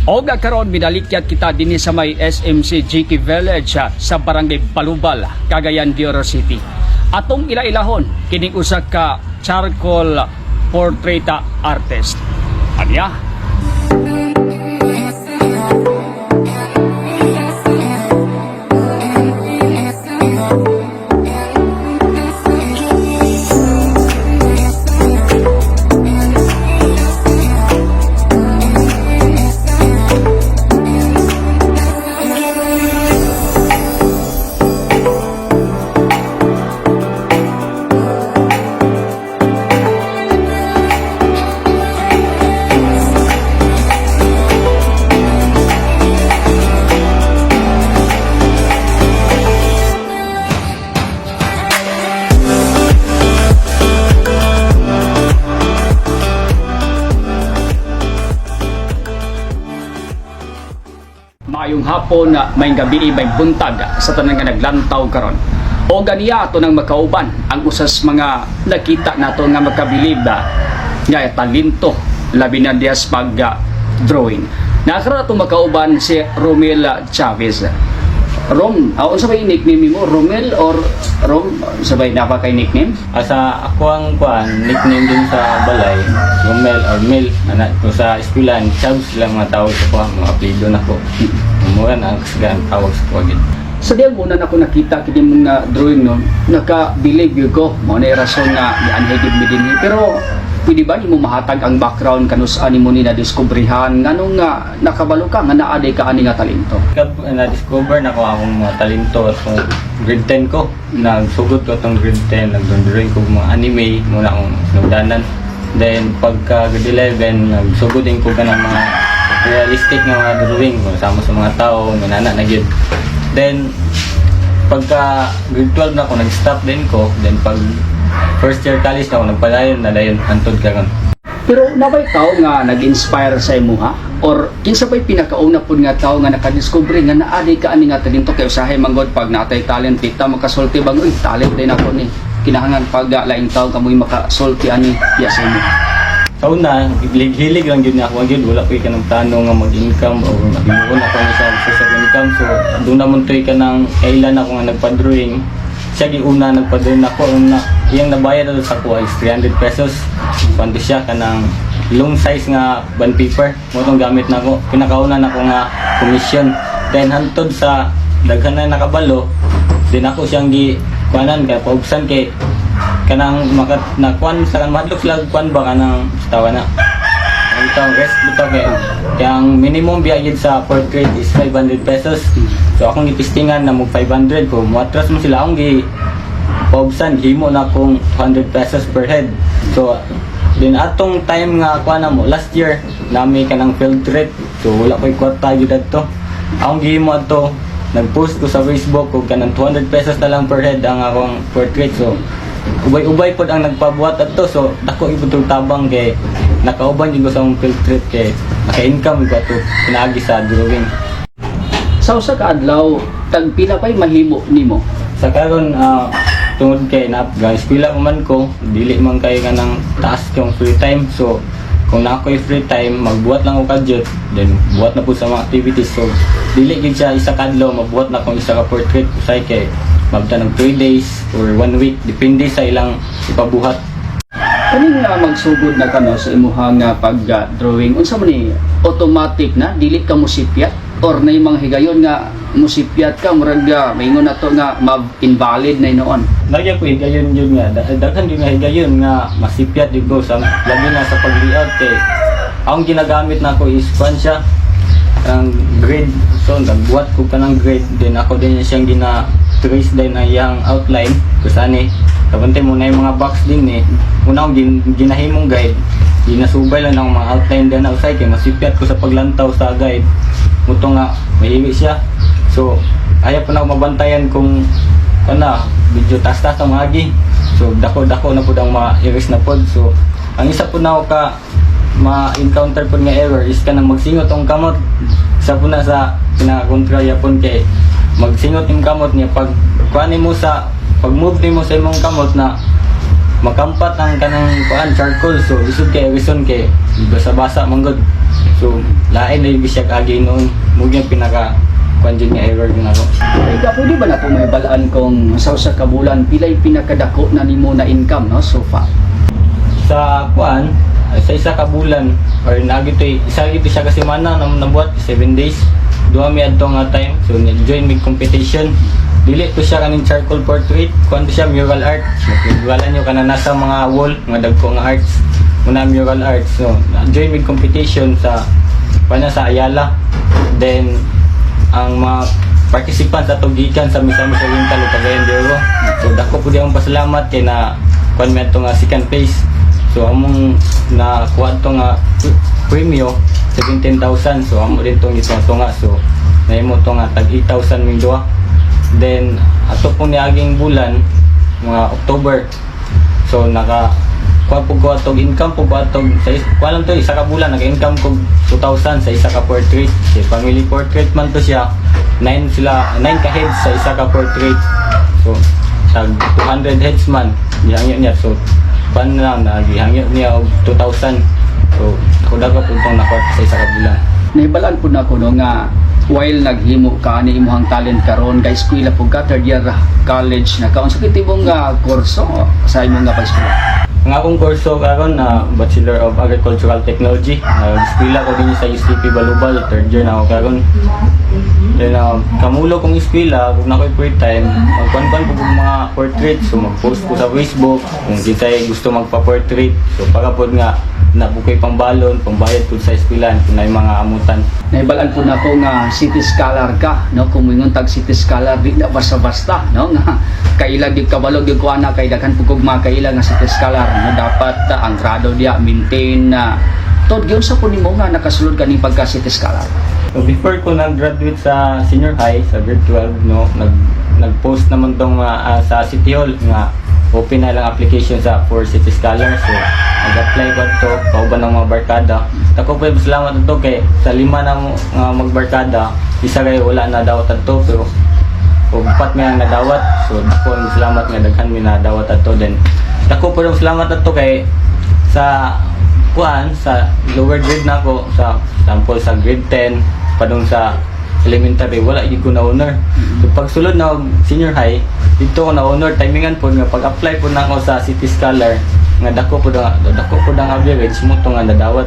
Og karon minalikyat kita dinhi sa may SMC GK Village sa Barangay Balubal, Cagayan de Oro City. Atong ila-ilahon kining usa ka charcoal portrait artist. Anya? Maayong hapon, may gabi, may buntag sa tanan nga naglantaw karon. O ganiya ato nang makauban ang usas mga nakita nato nga makabilib nga talento labi na diya sa pag drawing. Nakaroon ato makauban si Romel Chavez. Rom, unsa ba yung nickname mo? Romel or Rom? Unsa ba na kay nickname? Asa ako ang kuan nickname din sa balay, Romel or Mel, anak ko sa eskwelahan, Chavs lang mga tawag sa kuan, mga apelyido nako. Mura na ang kasagaran tawag sa kuan gid. Sa diyan muna nako nakita kini mga drawing no, nakabilib gyud ko. Mao na rason nga nianhi gid mi dinhi. Pero pwede ba nimo mahatag ang background kanus ani mo ni nadiskubrihan nganong nga nakabalo ka nga naa day ka ani nga talento? Kab na-discover na ko akong mga talento at kung grade 10 ko, nagsugod ko atong grade 10, nag-drawing ko mga anime, muna akong sinugdanan. Then pagka grade 11, nagsugod din ko kanang mga realistic nga mga drawing, kung sama sa mga tao, minana na gyud. Then pagka grade 12 na ako, nag-stop din ko. Then pag first year college na ako, nagpadayon na dayon hantod karon. Pero nabay tao nga nag-inspire sa imuha or kinsa bay pinakauna pud nga tao nga nakadiskubre nga naa day ka ani nga talento? Kay usahay manggod pag natay talent di ta makasulti bang, "Uy, talent din ako ni." Kinahanglan pag laing tao kamoy makasulti ani diya sa imo. Sa una, hilig lang yun ako gyud, wala ko'y kanang plano nga mag-income o himuon ako nga sa source of income. So, doon naman to'y kanang kailan ako nga nagpa-drawing. Siya giuna nagpa-drawing ako, una, iyang nabayad ato sa kuha is 300 pesos. Kwanto siya kanang long size nga bond paper. Mo tong gamit nako. Pinakauna nako nga commission. Then hantod sa daghan na nakabalo, din ako siyang gi kuanan kay paubsan kay kanang maka nakuan sa kan mahadlok sila kuan ba kanang tawa na ang tawag rest bitaw kay kaya ang minimum biya gid sa portrait is 500 pesos. So akong gipistingan na mo 500 ko muatras mo sila, akong gi paubsan himo na akong 200 pesos per head. So din atong time nga kuan na mo last year nami kanang field trip, so wala ko'y kwarta gyud adto. Akong gihimo adto, nagpost ko sa Facebook og kanang 200 pesos na lang per head ang akong portrait. So ubay-ubay pod ang nagpabuhat adto, so dako gyud tong tabang kay nakauban jud ko sa akong field trip kay naka-income ko ato pinaagi sa drawing. Sa usa ka adlaw, tagpila pay mahimo nimo? Sa karon, tungod kay na eskwela pa man ko, dili man kay kanang taas yung free time. So kung na ako'y free time, magbuhat lang ako kadyot, then buhat na po sa mga activities. So dili gid siya isa ka adlaw mabuhat na akong isa ka portrait. Usay kay mabta ng 3 days or 1 week, depende sa ilang ipabuhat. Kaning nga magsugod na kano sa imuhang nga pag-drawing, unsa man ni, automatic na dili ka musipyat or na mga higayon nga musipyat ka, murag maingon na to nga ma-invalid na noon? Nagya ko higayon yun nga, daghan yun nga higayon nga masipyat yun ko sa labi na sa pag-layout kay ang ginagamit na ako is kwan siya ang grid. So nagbuhat ko kanang grid, then ako din siyang gina trace din ang iyang outline kusani kabantay mo na yung mga box din eh una akong ginahimong guide, ginasubay lang ang mga outline din na usay kay masipyat ko sa paglantaw sa guide muto nga mahiwi siya. So ayaw pa na ako mabantayan kung kana medyo tas-tas ang agi, so dako-dako na pud ang ma-erase na pod. So ang isa pud na ako ka ma-encounter pud nga error is kanang magsingot ang kamot. Isa pud na sa pinakakontra yapon kay magsingot yung kamot niya pag kuan mo sa pag move nimo sa imong kamot na makampat ang kanang kuan charcoal. So lisod kay reason kay basa-basa man gud. So lain na yung siya agi noon. Mo gyud pinaka kuan jud nga error gyud nako. Ika, pwede ba nato mahibalaan kung sa usa ka bulan pilay pinakadako na nimo na income, no, so far? Sa kuan, sa isa ka bulan or naagi to, isa gito siya kasi mana nang nabuhat 7 days, duha mi adto nga time. So join mig competition. Dili to siya kaning charcoal portrait, kuan to siya, mural art. Wala nyo kana nasa mga wall nga dagko nga arts muna, mural arts. So join mig competition sa kuan sa Ayala. Then ang mga participants ato gikan sa Misamis Oriental ug Cagayan de Oro. So dako pud akong pasalamat kay na kuan mi ato nga second place. So among na kuha to nga premyo 17,000. So amo din tong gitunga. So nahimo to nga tag 8,000 ming duha. Then ato pong niaging bulan, mga October. So naka kuha po ko atog income po ba atog sa kuha lang to isa ka bulan, naka-income ko 2,000 sa isa ka portrait. Kay family portrait man to siya. 9 sila, 9 ka heads sa isa ka portrait. So tag 200 heads man gihangyo niya. So kuan lang na gihangyo niya og 2,000. So ako dako po itong nakuha sa isa ka bulan. Nahibalaan pud nako, no, nga while naghimo ka ani imong talent karon kay eskwela pud ka, third year college na ka. Unsa kay tibong nga kurso sa imong nga pag-eskwela? Ang akong kurso karon na Bachelor of Agricultural Technology. Nag-eskwela ko din sa UCP Balubal, third year na ako karon. Then kamulo kong eskwela, kung ako'y free time, magkuan-kuan ko kong mga portrait. So mag-post ko sa Facebook kung kinsay gusto magpa-portrait. So para pod nga nabukoy pambalon, pambayad pud sa eskwelahan kung naay mga amutan. Nahibalaan pud nako nga city scholar ka, no? Kung moingon tag city scholar, di na basta-basta, no, nga kaila gyud, kabalo gyud ko ana kay daghan pud kog mga kaila nga city scholar, no? Dapat ang grado diya maintain na tod gyud sa pud nimo nga nakasulod kaning pagka city scholar. So before ko nag-graduate sa senior high, sa grade 12, no, nag-post naman tong mga, sa City Hall nga open na lang application sa for City Scholar. So nag-apply ko to kauban ng mga barkada. Dako po salamat to kay sa lima na nga magbarkada, isa kay wala na dawat adto, pero upat may ang nadawat. So dako ang salamat nga daghan mi nadawat adto. Then dako po ang salamat adto kay sa kuan sa lower grade na ako, sa sample sa grade 10 padung sa elementary, wala gyud ko na honor. So pagsulod na og senior high, dito ko na honor, timingan pod nga pag-apply pod na ako sa City Scholar nga dako pod ang average mo to nga nadawat.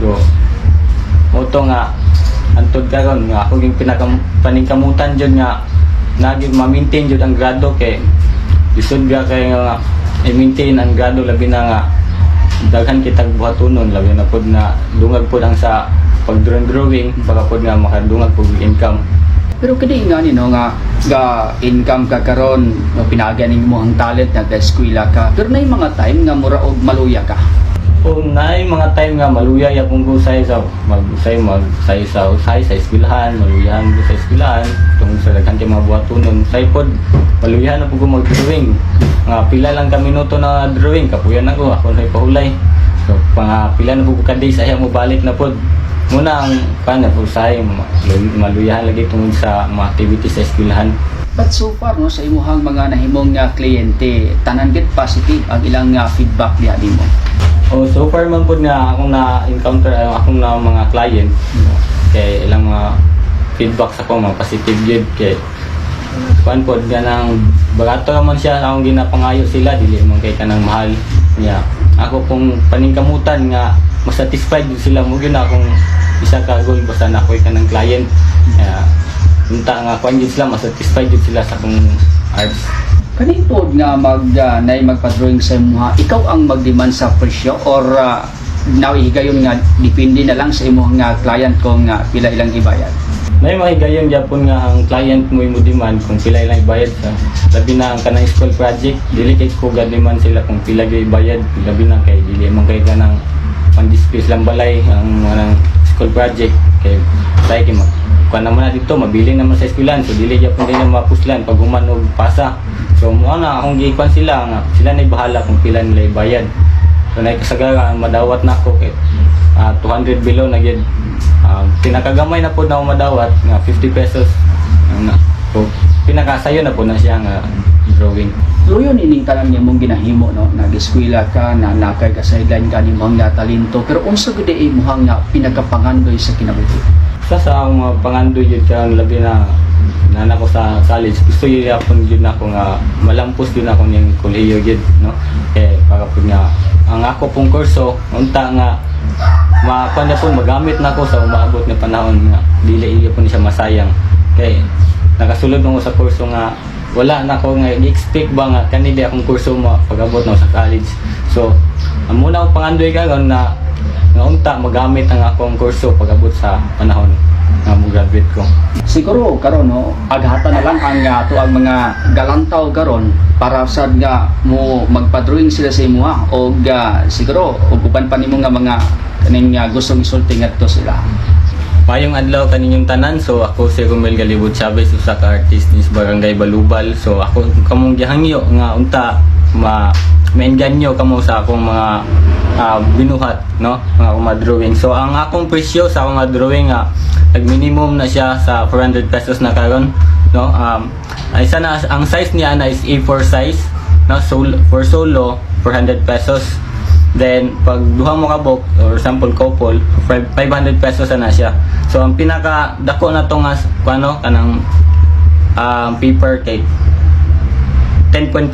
So mo to nga antod karon nga ako ging pinaka paningkamutan jud nga nagi ma-maintain jud ang grado kay lisod ga kay nga i-maintain ang grado, labi na nga daghan kitag buhatunon, labi na pod na dungag pod ang sa pag drawing para pod nga makadungag pod og income. Pero kini nga ni, no, nga ga income ka karon, no, pinaagi nimo ang talent, nag-eskwela ka, pero nay mga time nga mura og maluya ka? O naay mga time nga maluya yapon ko say sa mag-usay mag-say sa usay sa eskwelahan, maluyahan ko sa eskwelahan tungod sa daghan kay mga buhatunon. Say pod maluyahan na pud ko mag-drawing. Nga pila lang ka minuto na drawing, kapuyan ako, ako na pahulay. So mga pila na pud ko ka days ayaw mo balik na pod. Muna ang kan na usahay maluyahan lagi tungod sa mga activities sa eskwelahan. But so far, no, sa imuhang mga nahimong nga kliyente, tanan gid positive ang ilang nga feedback diha nimo? Oh, so far man pud nga akong na-encounter ang akong na mga client, no, kay ilang mga feedback sa ko mga positive gyud kay kuan pod nga nang barato naman siya akong ginapangayo sila, dili man kay kanang mahal niya. Ako kung paningkamutan nga masatisfied jud sila, mo gyud na akong isa ka goal basta na ako'y kanang client. Kaya unta nga kuan jud sila, masatisfied jud sila sa akong arts. Kani pod nga mag nay magpa-drawing sa imuha, ikaw ang magdemand sa presyo or higayon nga depende na lang sa imong nga client kung nga pila ilang ibayad? May mga higayon gyapon nga ang client mo imo demand kung pila ilang ibayad sa, labi na ang kanang school project, dili kay ko demand sila kung pila gyud ibayad, labi na kay dili man kay kanang pang-display lang balay ang mga nang school project kay say kay mag kuan naman na dito, mabili naman sa eskwelahan, so dili gyapon nila mapuslan pag human og pasa. So mo na akong giikuan sila nga sila na bahala kung pila nila ibayad. So nay kasagaran madawat na ako kay 200 below na gyud. Pinakagamay na po na ako madawat nga 50 pesos. Ano na. So pinakasayo na po na siya nga pag-drawing. Luyo nining tanan nga imong ginahimo, no, nag-eskwela ka na, nakay ka sideline ka nimong nga talento, pero unsa gud imong nga pinakapangandoy sa kinabuhi? Sa akong mga pangandoy yun karon, labi na nana ko sa college, gusto yun yapon yun ako nga malampos yun ako niyang kolehiyo yun, no, kay para pud nga ang ako pong kurso unta nga makuha na po, magamit na ako sa umaabot na panahon nga dili iya po ni siya masayang, kay nakasulod mo sa kurso nga wala na ako nga i-expect ba nga kanila akong kurso mo pag-abot na ako sa college. So ang muna akong pangandoy karon na nga unta magamit ang akong kurso pag-abot sa panahon nga mo graduate ko. Siguro karon, no, aghata na lang ang ato ang mga galantaw karon para sad nga mo magpa-drawing sila sa imuha og siguro og uban pa nimo nga mga kaning gustong isulti ngadto sila. Mayong adlaw kaninyong tanan. So ako si Romel Galibod Chavez, usa ka artist ni sa Barangay Balubal. So ako kamong gihangyo nga unta ma maengganyo kamo sa akong mga binuhat, no, mga akong mga drawing. So ang akong presyo sa akong mga drawing nga nag-minimum na siya sa 400 pesos na karon, no. Ay sana ang size niya na is A4 size, no. So for solo, 400 pesos. Then, pag duha mo ka book or sample couple, 500 pesos na siya. So, ang pinaka dako na to nga ano kanang paper kay 10.5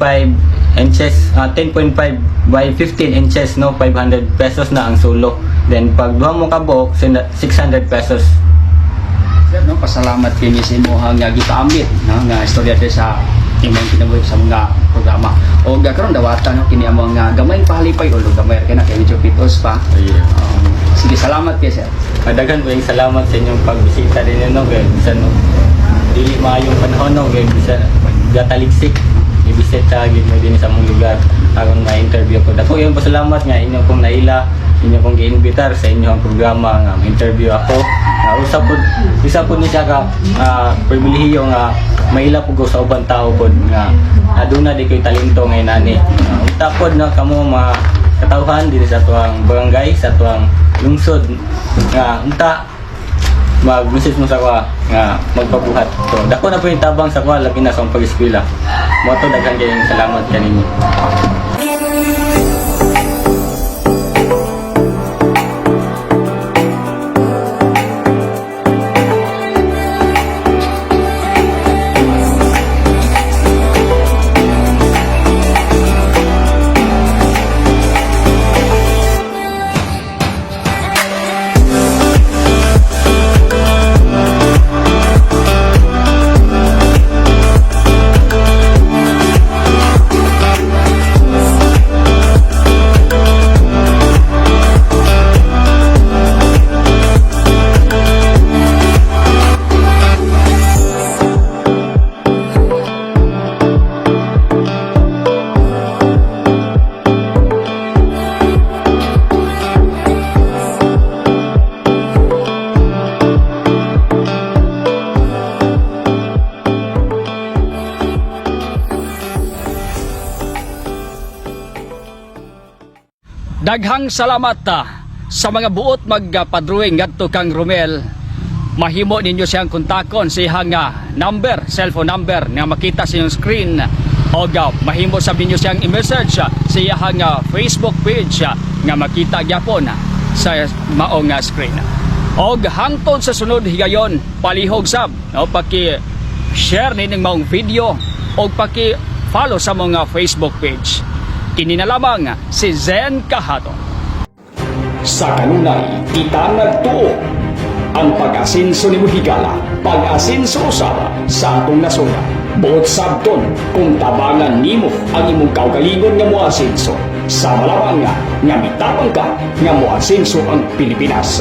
inches, 10.5 by 15 inches, no, 500 pesos na ang solo. Then pag duha mo ka buok, 600 pesos. Sir, no, pasalamat kini sa imuha nga gipaambit, no, nga istorya diri sa imong kinabuhi sa mga programa. O karon dawata, no, kini among nga gamay pahalipay o gamay ra kay na kay medyo pitos pa. Sige, salamat kay sir. Madaghan po yung salamat sa inyong pagbisita din, no, kay bisan, no, dili maayong panahon, no, kay bisan gataliksik ibisita gid mo din sa among lugar aron ma-interview ko. Dako yung pasalamat nga inyo kong naila, inyo kong giinbitar sa inyong programa nga ma-interview ako. Usa pud, isa pud ni siya ka pribilehiyo nga maila pud ko sa ubang tao pud nga aduna di ko'y talento ngay nani. Unta pod na kamo mga katawhan dinhi sa tuang barangay, sa tuang lungsod nga unta mag-message mo sa kuha nga magpabuhat. So, dako na po yung tabang sa kuha, labi na sa akong pag-eskwela. Mo to, daghan kayong salamat kaninyo. Daghang salamat sa mga buot magpadrawing ngadto kang Romel. Mahimo ninyo siyang kontakon sa iyang number, cellphone number nga makita sa inyong screen. O mahimo sab ninyo siyang i-message sa iyang Facebook page nga makita gyapon sa maong screen. Og hangtod sa sunod higayon, palihog sab, no, paki share nining maong video og paki follow sa mga Facebook page. Kini na lamang si Zen Kahato. Sa kanunay, kita nagtuo. Ang pag-asinso ni Muhigala, pag-asinso usab sa atong nasod. Buot sabton kung tabangan nimo ang imong kaugalingon nga moasinso. Sama lamang nga, nga mitabang ka nga moasinso ang Pilipinas.